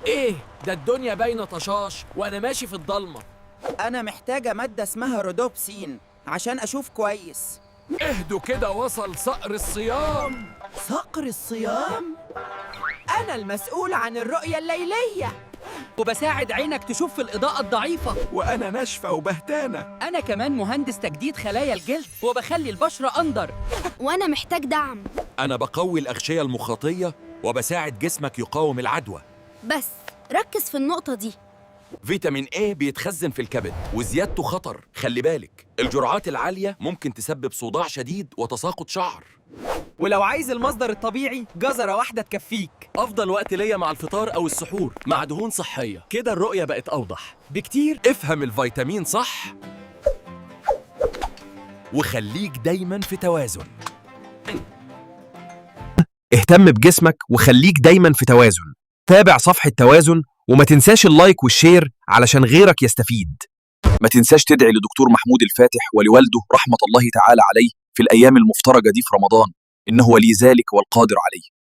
ايه ده؟ الدنيا باينة طشاش وانا ماشي في الضلمة. أنا محتاجة مادة اسمها رودوبسين عشان أشوف كويس. اهدوا كده، وصل صقر الصيام. صقر الصيام؟ أنا المسؤول عن الرؤية الليلية. وبساعد عينك تشوف في الإضاءة الضعيفة. وأنا ناشفة وبهتانة. أنا كمان مهندس تجديد خلايا الجلد وبخلي البشرة أندر. وأنا محتاج دعم. أنا بقوي الأغشية المخاطية وبساعد جسمك يقاوم العدوى. بس ركز في النقطة دي. فيتامين A بيتخزن في الكبد وزيادته خطر، خلي بالك. الجرعات العالية ممكن تسبب صداع شديد وتساقط شعر. ولو عايز المصدر الطبيعي، جزرة واحدة تكفيك. أفضل وقت ليا مع الفطار أو السحور مع دهون صحية، كده الرؤية بقت أوضح بكتير. افهم الفيتامين صح وخليك دايما في توازن. اهتم بجسمك وخليك دايما في توازن. تابع صفحة توازن وما تنساش ال like وال share علشان غيرك يستفيد. ما تنساش تدعي لدكتور محمود الفاتح ولوالده رحمة الله تعالى عليه في الأيام المفترجة دي في رمضان، إنه ولي ذلك والقادر عليه.